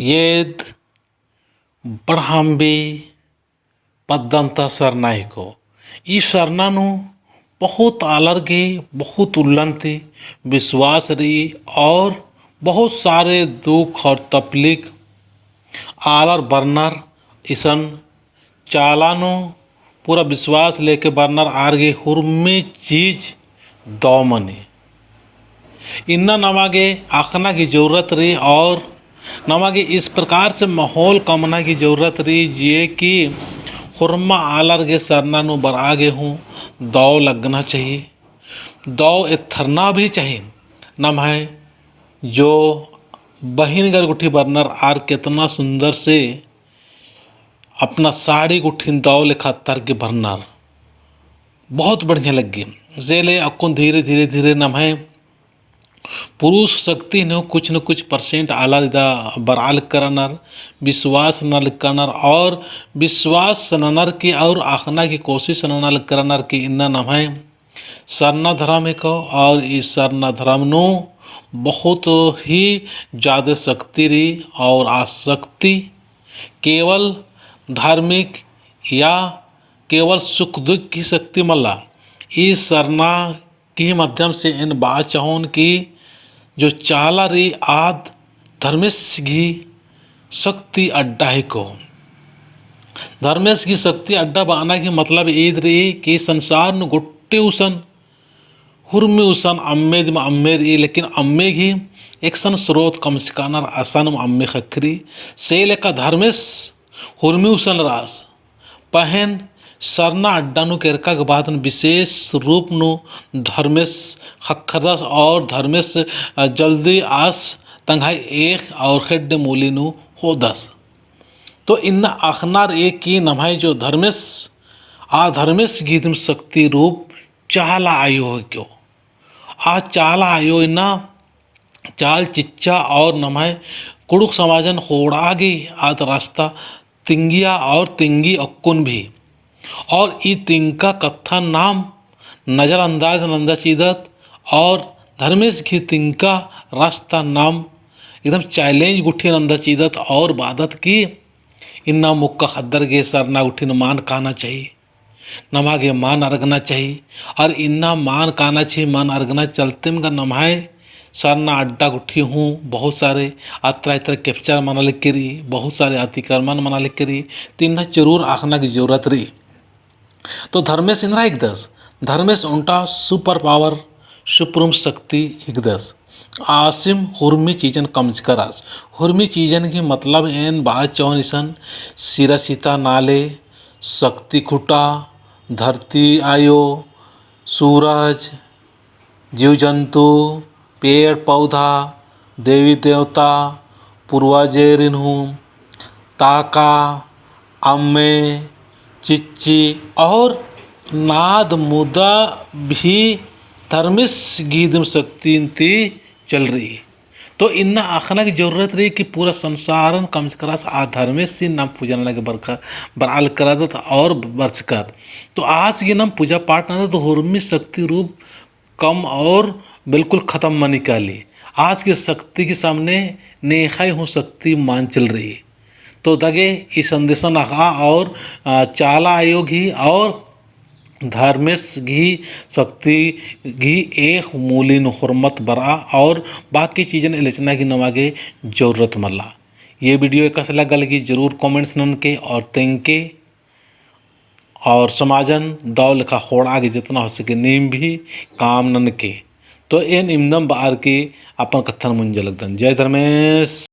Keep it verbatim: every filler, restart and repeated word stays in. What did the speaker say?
एद बड़हम्बी पद्दन्ता सरना हिको। ई सरना नू बहुत आलर गे बहुत उल्लन्ती विश्वास रई और बहुत सारे दुख और तकलीफ आलर बरनर। इसन चाला नू पूरा विश्वास लेके बरनर आर गे हुरमी चीज दौ मनी। इन्ना नमा गे अख़ना की जरूरत रई और नमा गे इस प्रकार से माहौल कमना की जरूरत रई, जे कि हुरमा आलर गे सरना नू बरआ गे हूँ दौ लगना चाहिए, दौ एथरना भी चाहिए। नम्है जो बहिन गर गुट्ठी बरनर आर केतना सुंदर से अपना साड़ी गुट्ठिन दौ लेखा अत्तर के बरनर। बहुत बढ़िया लग्गी। जेले अक्कुन धीरे, धीरे, धीरे नम्है पुरुष शक्ति नू कुछ न कुछ percent आलर इदा बरआ लक्करनर, विश्वास नना लक्करनर और विश्वास ननर की और अख़ना की कोशिश नना लक्करनर की इन्ना नम्है सरना धर्म हेको और ई सरना धर्म नू बहुत ही ज्यादा शक्ति रई और आ शक्ति केवल धार्मिक या केवल सुख दुख की शक्ति मल्ला। ई सरना की माध्यम से एन बआ चाहोन कि जो चाला रई आद धर्मेस गही शक्ति अड्डा हेको। धर्मेस गही शक्ति अड्डा बअना की मतलब ईद रई कि संसार नू गोट्टे उसन हुरमी उसन अम्मे दिम अम्मे रई, लेकिन अम्मे गही एकसन स्रोत कमचकानर असन अम्मे ख़क्खरी। से लेखा धर्मेस हुरमी उसन रअस। पहें सरना अड्डा नू केरका के बाद नू विशेष रूप नू धर्मेस ख़क्खरदस और धर्मेस, अ, जल्दी आस तंग्है एख़ और ख़ेड्डे मूली नू होदस। तो इन्ना अख़ना रई कि नम्है जो धर्मेस, आ धर्मेस गही दिम शक्ति रूप चाला आयो हेको। आ चाला आयो इन्ना चाल चिच्चा और नम्है कुँड़ुख़ समाजन ख़ोंड़आ गे आद रास्ता तिंगिया और तिंगी अक्कुन भी। और ई तिंगका कत्थन नाम नजरअंदाज नंदा चिदत और धर्मेस गही तिंगका रास्ता नाम एकदम challenge गुट्ठी नंदा चिदत और बादत कि इन्ना मुक्का ख़द्दर गे सरना गुट्ठिन मान काना चाही। नमा गे मान अरगना चाही। और इन्ना मान काना चाही, मान अरगना चलतेम गा नम्है सरना अड्डा गुट्ठी हूँ बहुत सारे अत्रा इत्रा capture मना लगी रई, बहुत सारे अतिक्रमण मना लगी रई। तो इन्ना जरूर अख़ना की जरूरत रई। तो धर्मेस इन्द्रा हिकदस, धर्मेस ओन्टा super power, supreme शक्ति हिकदस। आसिम हुरमी चीजन कमचकरस। हुरमी चीजन की मतलब एन बआ चाहोन इसन सिरा सिता नाले, शक्ति खुटा, धरती आयो, सूरज, जीव जंतु, पेड़ पौधा, देवी देवता, पूर्वजेरिन हूँ, ताका, अम्मे, चिच्ची और नाद मुदा भी धर्मेस गही दिम शक्तिन ती चल रई। तो इन्ना अख़ना की जरूरत रई कि पूरा संसारन कमचकरस आ धर्मेसिन नाम पूजा नना गे बरका, बरआ लक्करदत और बरचकत। तो आस गही नाम पूजा पाठ नंदत तो हुरमी शक्ति रूप कम और बिल्कुल खतम मनी काली। आस गही शक्ति के सामने नेख़य हूँ शक्ति मान चल रई। तो दगे ई संदेशन अख़आ और, आ, चाला आयो गही और धर्मेस गही शक्ति गही एख़ मूलिन होरमत बरआ और बाकी चीजन एलेचना गही नमा गे जरूरत मल्ला। ये video एकासे लग्गा लगी जरूर comments ननके और तेंगके और समाजन दौ लेखा ख़ोंड़आ गे जेतना हो सके नीम भी काम ननके। तो एन इमदम बअर की अपन कत्थन मुंजा लगदन। जय धर्मेस।